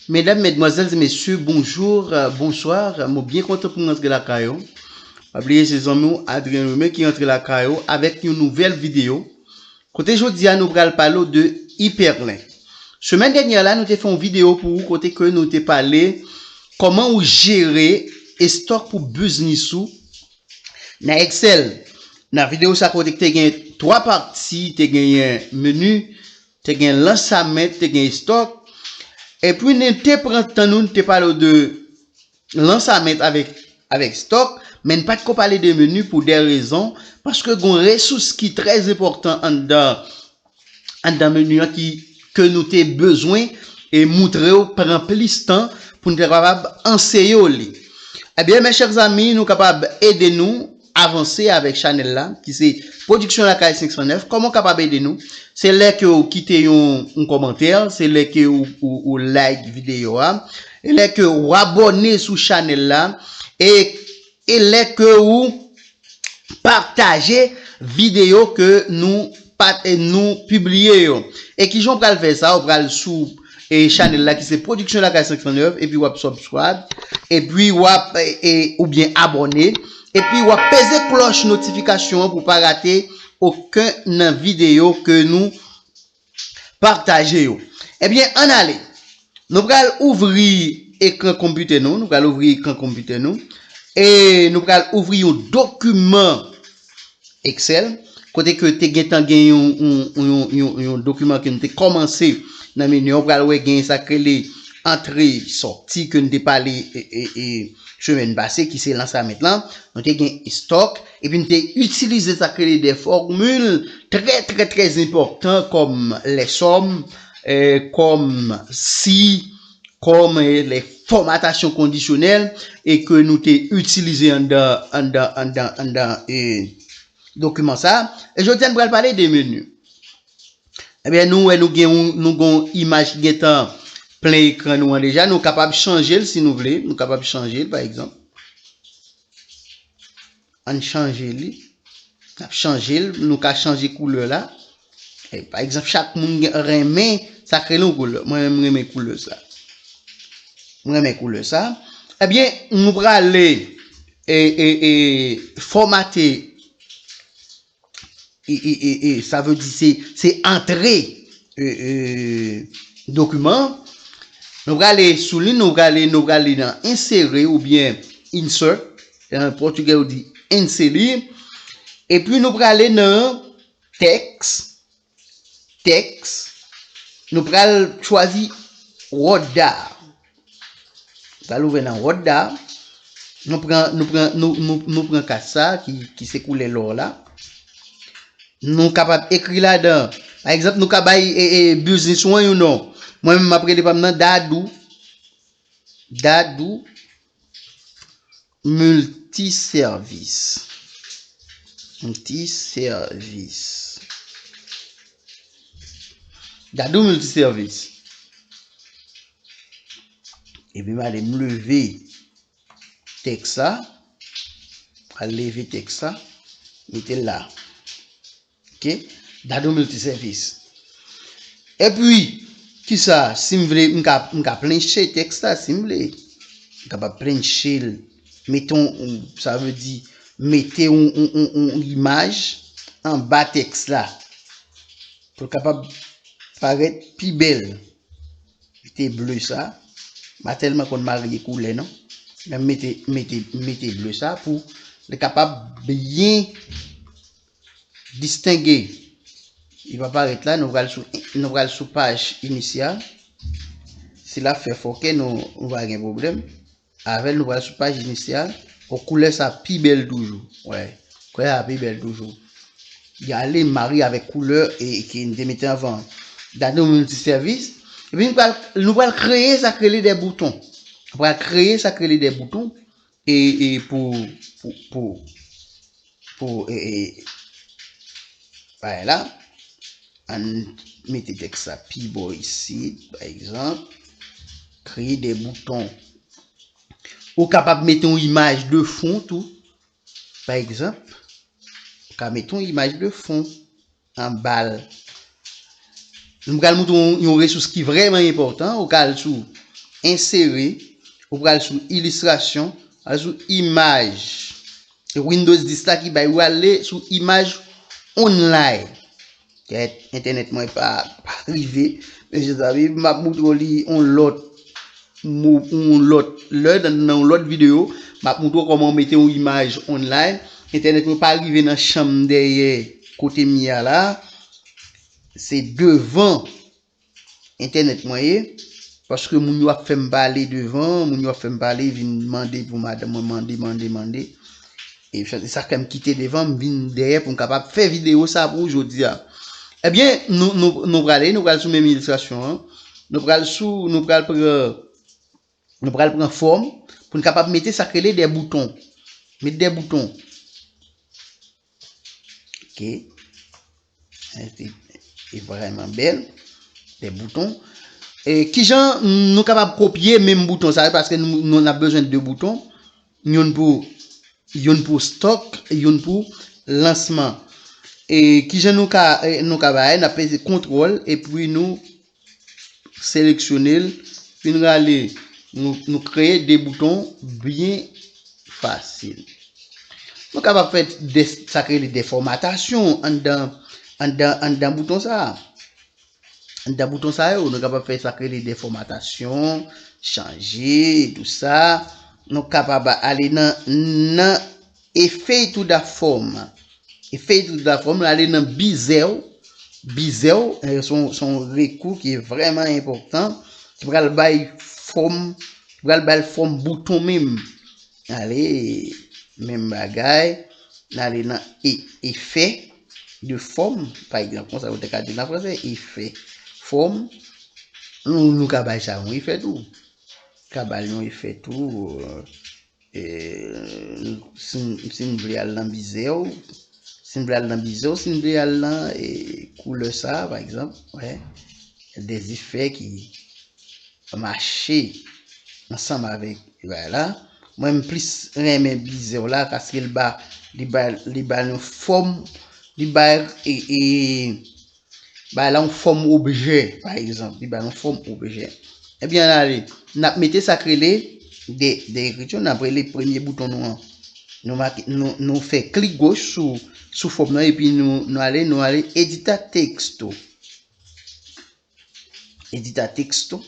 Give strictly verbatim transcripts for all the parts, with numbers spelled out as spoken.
Medam, medmwazèl e mesye, bonjou, euh, bonswa. Mwen byen kontan pou m rantre lakay ou. Pa bliye se zanmi w Adrien Loume ki rantre lakay ou avèk yon nouvèl videyo. Kote jodi a nou pral pale w de ipèlen. Semèn dènyè la nou te fè yon videyo pou ou kote ke nou te pale kòman ou jere estòk pou biznis ou nan Excel. Nan videyo sa kote te gen twa pati, te genyen meni, te gen lansamèt, te gen estòk. Epi nou te pran tan nou, nou te pale w de lansamèt avèk, avèk estòk, men n pa t ko pale de meni pou de rezon, paske gon resous ki trè enpòtan anndan, anndan meni an ki, ke nou te bezwen e moutre w pran plis tan pou n te kapab anseye w li. Ebyen, mes chers amis, nou kapab ede nou avanse avèk chanèl la, ki se Pwodiksyon Lakay senk san nèf. Kòman w kapab ede nou? Se lè ke w kite yon, yon kòmantè, se lè ke w, w, w like videyo a, e lè ke w abòne sou chanèl la, e, e lè ke w pataje videyo ke nou pat-, e nou pibliye yo. E kijan w pral fè sa? Ou pral sou, e, chanèl la ki se Pwodiksyon Lakay senk san nèf, epi w ap subscribe, epi w ap, e, e, oubyen abòne, epi w ap peze klòch notifikasyon an pou w pa rate okenn nan videyo ke nou pataje yo. Ebyen, ann ale. Nou pral ouvri ekran konpitè nou, nou pral ouvri ekran konpitè nou, e nou pral ouvri yon dokiman Excel, kote ke te gentan gen yon, yon, yon, yon, yon dokiman ke nou te kòmanse nan meni an, ou pral wè gen sa k rele antre sòti ke nou te pale, e, e, e, semèn pase, ki se lansamèt lan. Nou te gen estòk, epi nou te itilize sa k rele de fòmil trè, trè, trè enpòtan kòm lè sòm, e, kòm si, kòm, e, lè fòmatasyon kondisyonèl, e ke nou te itilize anndan, anndan, anndan, anndan, e, dokiman sa. E jodi a, nou pral pale de meni. Ebyen, nou wè, nou gen yon, nou gen yon imaj ki gentan plen ekran nou an deja. Nou kapab chanje l si nou vle. Nou kapab chanje l, pa egzanp. Ann chanje li. N ap chanje l. Nou ka chanje koulè la. E, pa egzanp, chak moun gen, renmen sa k rele yon koulè. Mwen menm, mwen renmen koulè sa. Mwen renmen koulè sa. Ebyen, nou prale, e, e, e, fòmate e, e, e, e, sa vle di se, se antre, e, e, dokiman. Nou prale sou li, nou prale, nou prale nan ensere oubyen insert, an pòtugè yo di inserir. Epi nou prale nan tèks, tèks. Nou pral chwazi Wòda. Pral ouvè nan Wòda. Nou pran, nou pran, nou, nou, nou pran kat sa ki, ki se koulè lò la. Nou kapab ekri ladan. Pa egzanp, nou ka bay, e, e, biznis ou an yon non. Mwen menm, m ap rele pa m nan Dadou. Dadou Miltisèvis. Miltisèvis. Dadou Miltisèvis. Epi m ale m leve tèks sa. Al leve tèks sa. Mete l la. Ok? Dadou Miltisèvis. Epi, kisa, si m vle, m ka, m ka plenche tèks la, si m vle. M kapab plenche l, mete yon, sa vle di, mete yon, yon, yon, yon imaj anba tèks la. Pou l kapab parèt pi bèl. Mete ble sa. M pa tèlman konn marye koulè, non. Men mete, mete, mete ble sa pou li kapab byen distenge. Li pa parèt la, nou pral sou, nou pral sou paj inisyal. Si l ap fè fòkè, nou, nou pa gen pwoblèm. Avè l, nou pral sou paj inisyal. O, koulè sa pi bèl toujou. Wè. Koulè sa pi bèl toujou. Li ale marye avèk koulè e, e ke n te mete anvan. Dadou Miltisèvis. Epi nou pral, nou pral kreye sa k rele de bouton. Nou pral kreye sa k rele de bouton. E, e pou, pou, pou, pou, e, e, bagay la, ann mete tèks la pi bò isit, pa egzanp, kreye de bouton. Ou kapab mete yon imaj de fon tou, pa egzanp, ou ka mete yon imaj de fon anba l. Nou pral montre w yon, yon resous ki vrèman enpòtan. Ou ka al sou, ensere, ou pral sou ilistrasyon, al sou imaj. E Windows dis la ki bay ou ale sou imaj online. Kèt, entènèt mwen pa, pa rive. Men je sabi, m ap moutre w li yon lòt mo, yon lòt lè, nan, nan yon lòt videyo, m ap moutre w kòman w mete yon imaj online. Entènèt mwen pa rive nan chanm dèyè kote m ye a la. Se devan entènèt mwen ye, paske moun yo ap fè m pale devan, moun yo ap fè m pale, vin mande pou madanm mwen, mande, mande, mande. E sa, sa fè m kite devan, m vin dèyè pou m kapab fè videyo sa pou ou jodi a. Ebyen, nou, nou, nou prale, nou pral sou menm ilistrasyon an. Nou pral sou, nou pral pran, nou pral pran fòm pou n kapab mete sa k rele de bouton. Met de bouton. Ok. E, e, e vrèman bèl. De bouton. E kijan nou kapab kopye menm bouton sa yo, paske nou, nou n ap bezwen de bouton. Youn pou, youn pou stock, youn pou lansman. E kijan nou ka, e, nou ka bay, n ap peze kontwòl, epi nou seleksyone l, vin rale, nou, nou kreye de bouton byen fasil. Nou kapab fè de, sa k rele de fòmatasyon anndan, anndan, anndan bouton sa a. Anndan bouton sa yo, nou kapab fè sa k rele de fòmatasyon, chanje, tou sa. Nou kapab ale nan, nan efeito da forma. Efeito da forma, ale nan bezier. Bezier, eh, se yon, se yon rekou ki vrèman enpòtan, ki pral bay fòm, ki pral bay fòm bouton menm. Ale, menm bagay, n ale nan e, efè de fòm, pa egzanp, konsa yo te ka di l an fransè, efè fòm. Nou, nou ka bay sa yon efè tou. Ka ba l yon efè tou, eh, E, si, si n vle al nan bezier, si n vle al nan bezier, si n vle al nan, e, koulè sa, pa egzanp, wè, de efè ki mache ansanm avèk bagay la. Mwen, m plis renmen bezier la, paske l ba, li ba, li ba nou fòm, li ba, e, e, bay la yon fòm objè, pa egzanp, li bay yon fòm objè. Ebyen, ann ale, n ap mete sa k rele de, de ekriti, n ap rele premye bouton nou an. Nou make, nou, nou fè klik goch sou, sou fòm nan, epi nou, nou ale, nou ale edita texto. Edita texto.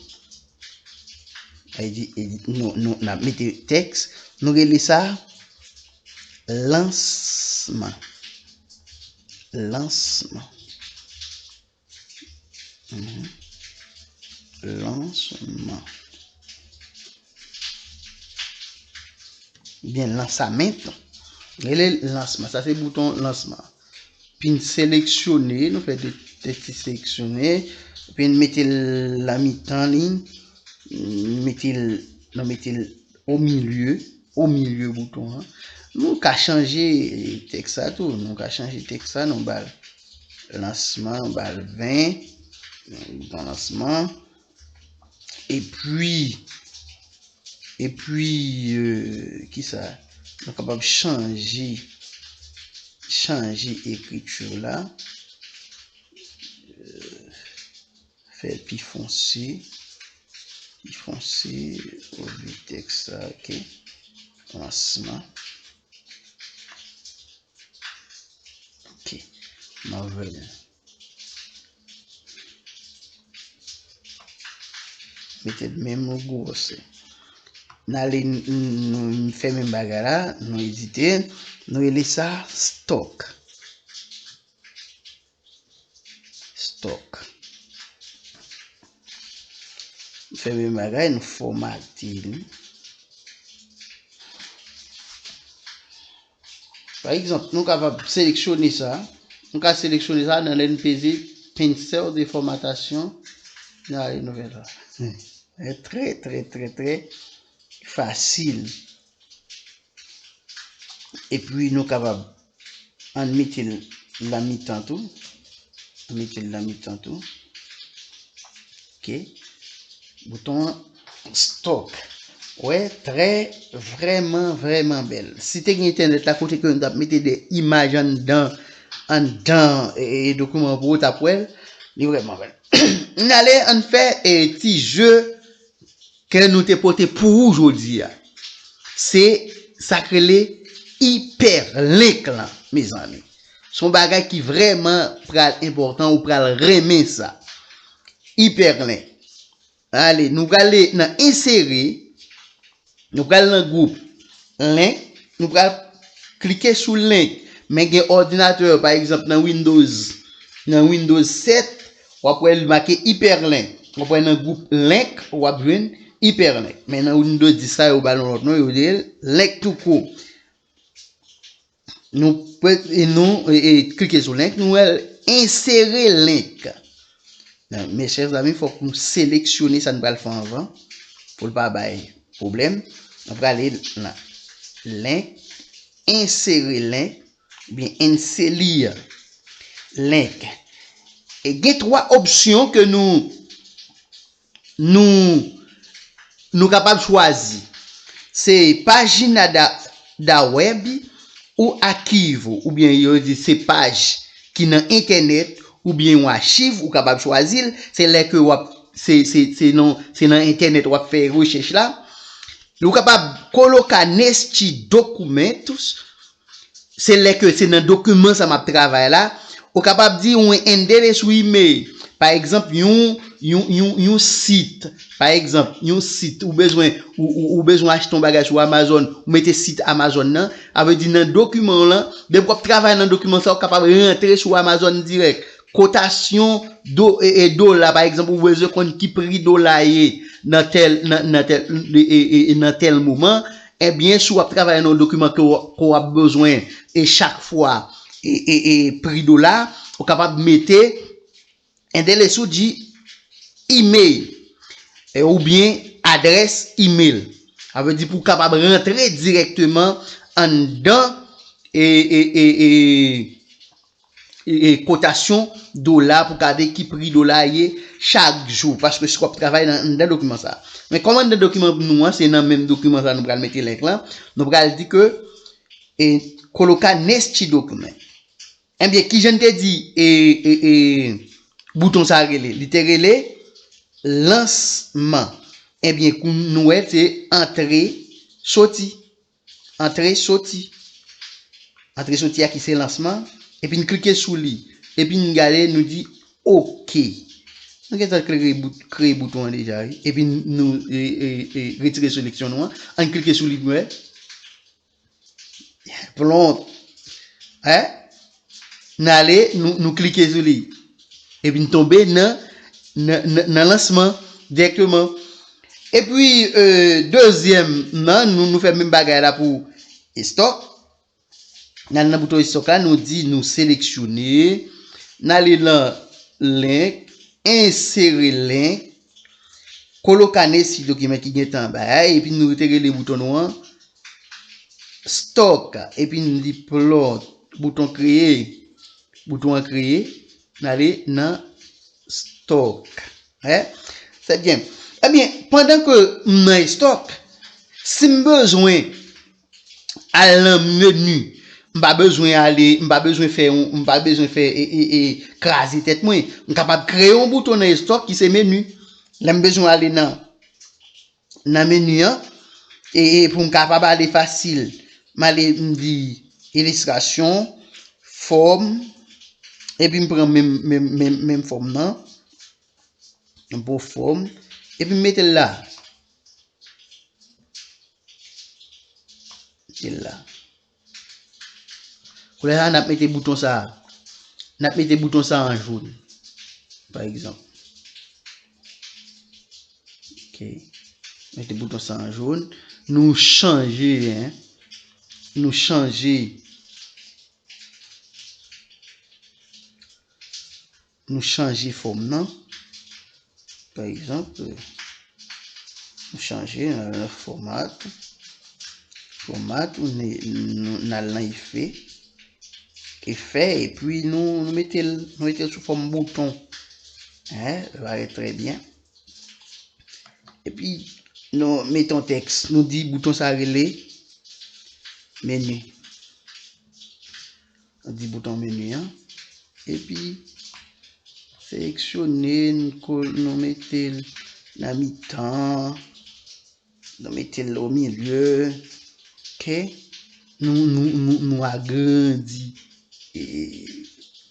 Edi-, edi-, nou, nou, n ap mete tèks, nou rele sa lansman. Lansman. Mhm. Lansman. Byen, lansamento. Rele lansman. Sa se bouton lansman. Epi n seleksyone, nou fè de, de ti seleksyone. Epi n mete l nan mitan li. N mete l, nou mete l o milye, o milye bouton an. Nou ka chanje tèks sa tou. Nou ka chanje tèks sa, nou ba l lansman, nou ba l ven. Bouton lansman. Epi, epi, euh, kisa? Nou kapab chanje, chanje ekriti la. Euh, fè l pi fonse. Pi fonse, ouvri tèks sa, ok. Lansman. Ok. Marvel. Mete l menm gwosè. N ale, n, n, nou fè menm bagay la, nou edite, nou rele sa stock. Stock. Fè menm bagay, nou fòmate li. Pa egzanp, nou kapab seleksyone sa. Nou ka seleksyone sa nan lè n peze pincel de formatasyon. N ale nou fè sa. Se trè, trè, trè, trè fasil. Epi nou kapab, ann mete l nan mitan tou. Mete l nan mitan tou. Ok. Bouton an stock. Wè, trè, vrèman, vrèman bèl. Si te gen entènèt la, kote ke nou t ap mete de imaj anndan, anndan, e, e, dokiman pou ou t ap wè l, li vrèman bèl. N ale, ann fè, e, ti je. ke nou te pote pou ou jodi a. Se sa k rele hyperlink lan, mezanmi. Se yon bagay ki vrèman pral enpòtan, ou pral renmen sa. Hyperlink. Ale, nou prale nan ensere, nou pral nan gwoup link, nou pral klike sou link. Men gen òdinatè, pa egzanp, nan Windows, nan Windows sèt, w ap wè l make hyperlink. W ap wè nan gwoup link, w ap jwenn hyperlink. Men nan Windows dis sa, yo ba l yon lòt non, yo rele l link to co. Nou, e nou e, e, klike sou link, nou wè l ensere link. Mes chers amis, fòk nou seleksyone sa n pral fè anvan, pou l pa bay pwoblèm. Nou prale nan link, ensere link, oubyen ensere link. E gen twa opsyon ke nou, nou, nou kapab chwazi. Se pajina da, da web ou achivo, oubyen yo di se paj ki nan entènèt, oubyen yon achiv, ou kapab chwazi l. Se lè ke w ap, se, se, se nan, se nan entènèt w ap fè rechèch la. Ou kapab colocar nestes documentos, se lè ke se nan dokiman sa m ap travay la. Ou kapab di yon endereço e-mail. Pa egzanp, yon, yon, yon, yon sit. Pa egzanp, yon sit. Ou bezwen, ou, ou, ou bezwen achte yon bagay sou Amazon. Ou mete sit Amazon nan. Sa vle di nan dokiman w lan, depi w ap travay nan dokiman sa, ou kapab rantre sou Amazon dirèk. Kotasyon do, e, e, dola, pa egzanp, ou bezwen konn ki pri dola ye nan tèl, nan, nan tèl, e, e, e, nan tèl moman. Ebyen, si w ap travay nan yon dokiman ke w, ke w ap bezwen, e chak fwa, e, e, e pri dola, ou kapab mete endereço de e-mail, e, oubyen adrès email. Sa vle di pou w kapab rantre dirèkteman anndan e, e, e, e, e, e, kotasyon dola pou gade ki pri dola ye chak jou, paske si w ap travay nan, anndan dokiman sa. Men kòm anndan dokiman nou an, se nan menm dokiman sa nou pral mete link lan, nou pral di ke, e, colocar neste documento. Ebyen, kijan n te di, e, e, e, bouton sa rele? Li te rele lansman. Ebyen, kou nou wè, se antre, soti. Antre, soti. Antre, soti a ki se lansman. Epi n klike sou li. Epi n gade, nou di oke. Nou gentan kreye bout-, kreye bouton an deja, wi. Epi n, nou, e, e, e, retire seleksyon nou an. Ann klike sou li pou wè. Plon. Hein? N ale, nou, nou klike sou li. Epi n tonbe nan, nan, nan, nan lansman dirèkteman. Epi, e, dezyèm nan, nou, nou fè menm bagay la pou stock. N al nan bouton stock la, nou di nou seleksyone. N ale nan link, ensere link, colocar neste documento ki gentan anba a, epi nou te rele bouton nou an stock, epi n di plot, bouton kreye, bouton an kreye, n ale nan stock. Hein? Se byen. Ebyen, pandan ke m nan stock, si m bezwen al nan meni, m pa bezwen ale, m pa bezwen fè yon, m pa bezwen fè, e, e, e, kraze tèt mwen. M kapab kreye yon bouton nan stock ki se meni. Lè m bezwen ale nan, nan meni an, e, e pou m kapab ale fasil, m ale, m di ilistrasyon, fòm, epi m pran menm, menm, menm, menm fòm nan, m pran fòm, epi m mete l la. Mete l la. Koulye a, n ap mete bouton sa a. N ap mete bouton sa a an jòn, pa egzanp. Ok. Mete bouton sa a an jòn. Nou chanje, hein. Nou chanje. Nou chanje fòm nan. Pa egzanp, nou chanje, euh, fòmat. Fòmat, nou, nou, n al nan efè. Efè, epi nou, nou mete l, nou mete l sou fòm bouton. Hein, li parèt trè byen. Epi, nou mete yon tèks. Nou di bouton sa rele meni. Nou di bouton meni an. Epi, seleksyone, n ko-, nou mete l nan mitan. Nou mete l o milye. Ok. Nou, nou, nou, nou agrandi, e,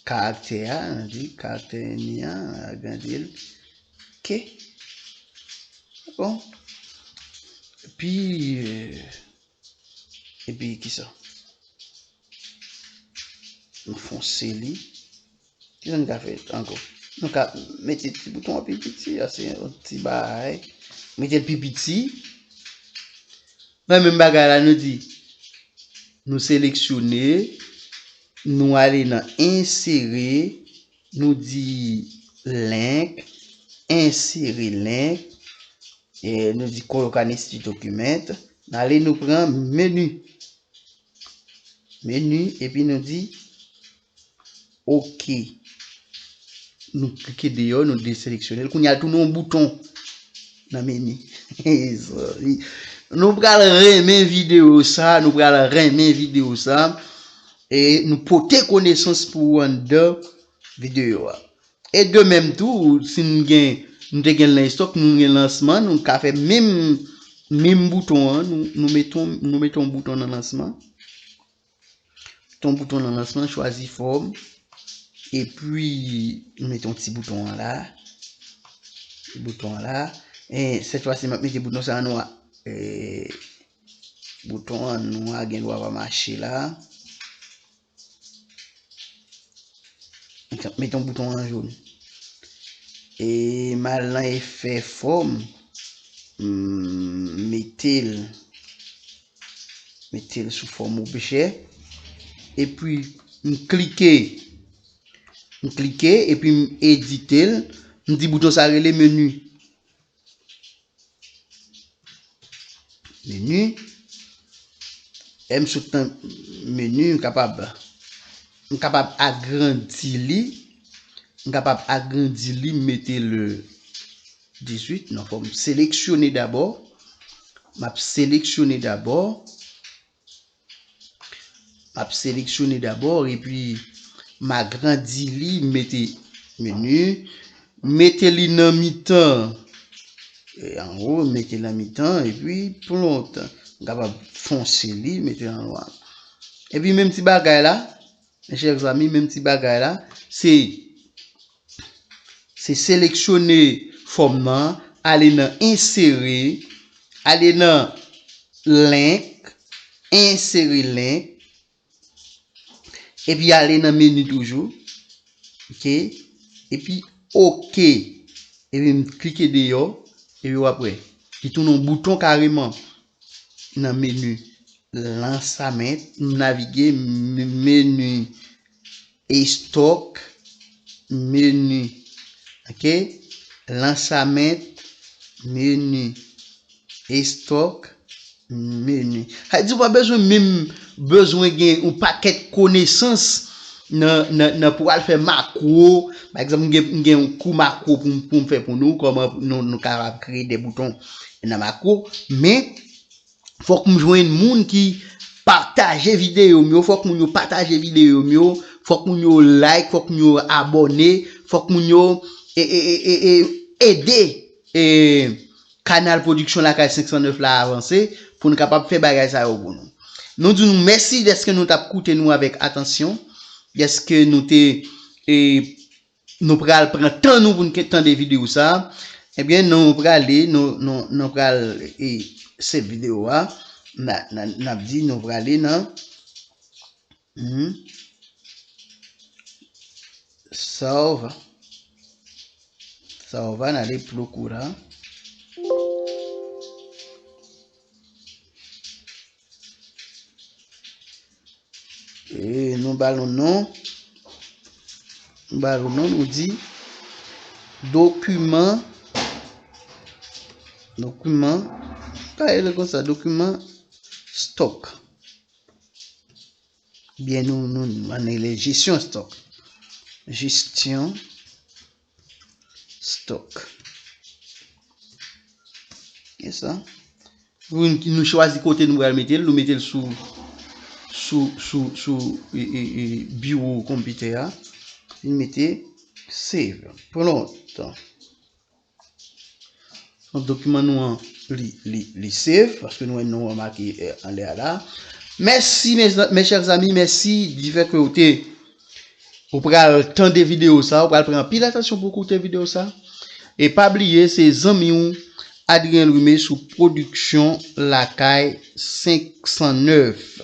karaktè a, nou di karaktè ènmi a, agrandi l. Ok. Bon. Epi, e, epi kisa? Nou fonse li. Kisa n ka fè ankò? Nou ka mete ti bouton an pi piti, a se yon ti bagay. Mete l pi piti. Nan menm bagay la, nou di, nou seleksyone, nou ale nan ensere, nou di link, ensere link, e nou di colocar neste documento, n ale nou pran meni. Meni, epi nou di, ok. Nou klike deyò, nou deseleksyone l. Kounye a, l tounen yon bouton nan meni. Nou pral renmen videyo sa, nou pral renmen videyo sa. E nou pote konesans pou ou anndan videyo a. E de menm tou, si nou gen, nou te gen l nan estòk, nou gen lansman, nou ka fè menm, menm bouton an, nou, nou mete yon, nou mete yon bouton nan lansman. Mete yon bouton nan lansman, chwazi fòm. Epi, nou mete yon ti bouton an la. Ti bouton an la. E sèt fwa si, m ap mete bouton sa an nwa. E, bouton an nwa gen dwa pa mache la. Mete yon bouton an jòn. E m al nan efè fòm. M mete l, mete l sou fòm objè. Epi m klike. M klike epi m edite l. M di bouton sa rele meni. Meni. Lè m sot nan meni, m kapab, m kapab agrandi li. M kapab agrandi li, m mete l dizuit. Non, fò m seleksyone dabò. M ap seleksyone dabò. M ap seleksyone dabò, epi m agrandi li, m mete meni, mete li nan mitan. E anwo, mete l nan mitan, epi plon. M kapab fonse li, mete l an nwa. Epi menm ti bagay la, mes chers amis, menm ti bagay la, se se seleksyone fòm nan, ale nan ensere, ale nan link, ensere link, epi ale nan meni toujou. Ok. Epi ok. Epi m klike deyò, epi w ap wè. Li tounen yon bouton kareman nan meni lansamèt, m navige m-, meni estòk, meni, ok, lansamèt, meni estòk, meni. Sa vle di w pa bezwen menm bezwen gen yon pakèt konesans nan, nan, nan pou al fè makwo. Pa egzanp, m gen, m gen yon kou makwo pou m, pou m fè pou nou, kòman nou, nou kapab kreye de bouton nan makwo, men fòk m jwenn moun ki pataje videyo m yo, fòk moun yo pataje videyo m yo, fòk moun yo like, fòk moun yo abòne, fòk moun yo e, e, e, e, e, ede e, Kanal Pwodiksyon Lakay senk san nèf la avanse pou n kapab fè bagay sa yo pou nou. Nou di nou mèsi dèske nou t ap koute nou avèk atansyon, dèske nou te e, nou pral pran tan nou pou n ke-, tande videyo sa a, ebyen, nou prale, nou, nou, nou pral, e, save videyo a, n a, n a, n ap di nou prale nan, hmm, save, save, n ale procura. E nou ba l yon non. Nou ba l yon non, nou di dokiman, dokiman, pa rele konsa, dokiman stock. Byen nou, nou, nou anile jesyon stock. Jesyon stock. E sa. Nou, nou chwazi kote nou pral mete l, nou mete l sou, sou, sou, sou, e, e, e, biwo konpitè a. Nou mete save. Pran lontan. Donk, dokiman nou an, li, li, li save, paske nou wè non an make, eh, anlè a la. Mèsi, mes, mes chers amis, mèsi di fè ke ou te, ou pral tande videyo sa, ou pral pran anpil atansyon pou koute videyo sa. E pa bliye, se zanmi w Adrien Louis Mé sou pwodiksyon Lakay senk san nèf.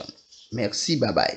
Mèsi, babay.